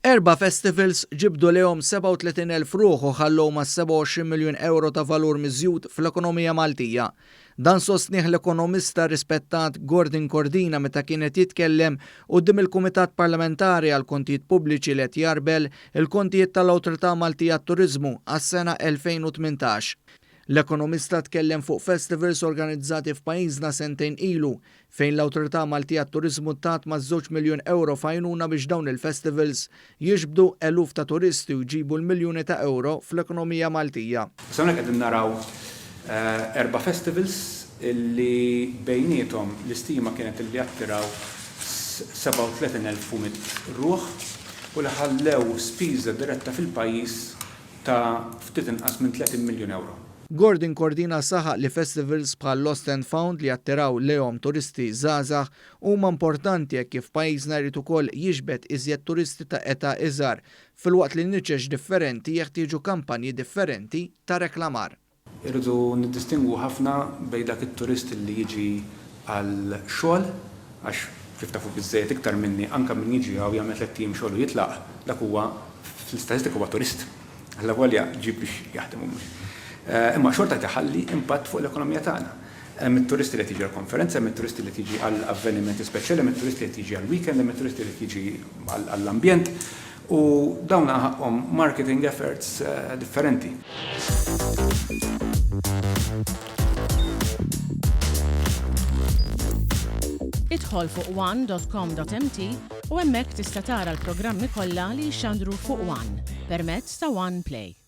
Erba' festivals ġibdu lejhom 37,000 ruħ u ħallew mas-27 miljun ewro ta' valur miżjud fl-ekonomija Maltija. Dan sostnieh l-ekonomista rispettat Gordon Cordina meta kien qed jitkellem quddiem il-Kumitat Parlamentari għall-Kontijiet Pubbliċi li qed jgħarbel il-kontijiet tal-Awtorità Maltija għat-Turiżmu għas-sena 2018. L-ekonomista tkellem fuq festivals organizzati f'pajjiżna sentejn ilu fejn l-Awtorità Maltija għat-Turiżmu tat maż-żewġ miljun ewro f'għajnuna biex dawn il-festivals jiġbdu eluf ta' turisti u jġibu l-miljuni ta' ewro fl-ekonomija Maltija. Issa hawnhekk qegħdin naraw erba' festivals li bejniethom l-istima kienet li attiraw 37,100 ruħ u li ħallew spiża diretta fil-pajjiż ta' ftit inqas minn 30 miljun ewro. Gordon Cordina saħaq li festivals bħal Lost and Found li jattiraw lejhom turisti żgħażagħ huma importanti hekk kif pajjiżna jrid ukoll jiġbed iżjed turisti ta' età iżgħar filwaqt li niċeċ differenti jeħtieġu kampanji differenti ta' reklamar. Irridu niddistingwu ħafna bejn dak it-turist li jiġi għal xogħol, għax kif tafu biżżejjed iktar minni anke min jiġi hawn jagħmel tlett ijiem xogħol u jitlaq, dak huwa fl-istatistika huwa turist. Allavolja ġie biex jaħdem u mhux. Imma xorta qed iħalli impatt fuq l-ekonomija tagħna. Hemm it-turisti li qed jiġi għall-konferenza, hemm it-turisti li qed jiġi għal avvenimenti speċjali, hemm it-turisti li qed jiġi għall-weekend, hemm it-turisti li qed jiġi għall-ambjent u dawn ħaqqhom marketing efforts differenti. Idħol fuq one.com.mt u hemmhekk tista' tara l-programmi kollha li jixxandru fuq One permezz ta' One Play.